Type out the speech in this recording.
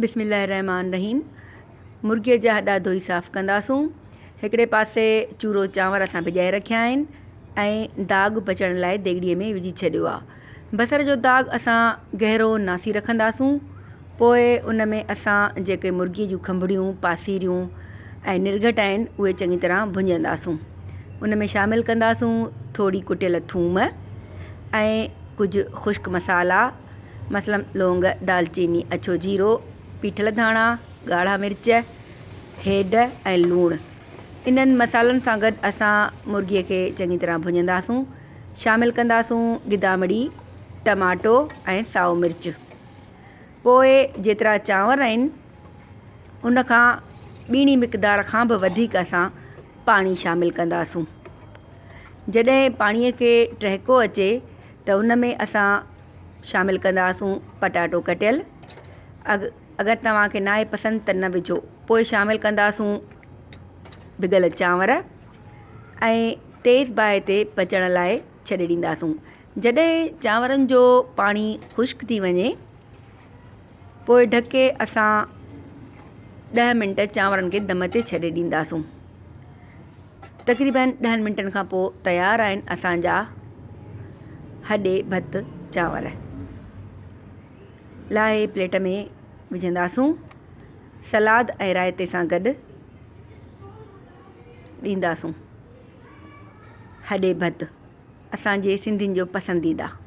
بسم الله الرحمٰن الرحيم مرغيء جا هڏا ڌوئي صاف ڪنداسون. هڪڙي پاسي چورو چانور اسان ڀڄائي رکيا آهن ۽ داڳ بچڻ لاء ديڳڙيء ۾ وجهي ڇڏيو آهي. بصر جو داڳ اسان گهرو ناسي رکنداسون. پوء ان ۾ اسان جيڪي مرغيء جون کنڀڙيون، پاسيريون ۽ نرگهٽ آهن اهي چڱي طرح ڀڃنداسون. ان ۾ شامل ڪنداسون ٿوري ڪٽيل ٿوم ۽ ڪجهه خشڪ مصالحا. مثلاً لونگ، دالچيني، اڇو جيرو، پيٺل ڌاڻا، ڳاڙها مرچ، هيڊ ۽ لوڻ. انهن مصالحن سان گڏ اسان مرغيء کي چڱي طرح ڀڃنداسون. شامل ڪنداسون گدامڙي، ٽماٽو ۽ سائو مرچ. پوء جيترا چانور آهن ان کان ٻيڻي مقدار کان به وڌيڪ اسان پاڻي شامل ڪنداسون. جڏهن پاڻيء کي ٽهڪو اچي ته ان ۾ اسان شامل ڪنداسون پٽاٽو ڪٽيل اگر توهان کي ناهي پسند ته نه وجهو پوء شامل ڪنداسون ڀڳل چانور ۽ تيز باهه تي پچڻ لاء ڇڏي ڏينداسون جڏهن چانورن جو پاڻي خشڪ ٿي وڃي پوء ڍڪي اسان ڏهه منٽ چانورن کي دم تي ڇڏي ڏينداسون تقريبن ڏهن منٽن کان پوء تيار آهن اسان جا هڏي ڀت چانور لاهي پليٽ ۾ وجهنداسون سلاد ۽ رائتي سان گڏ ڏينداسون هڏي ڀت اسان جي سنڌين جو پسنديده.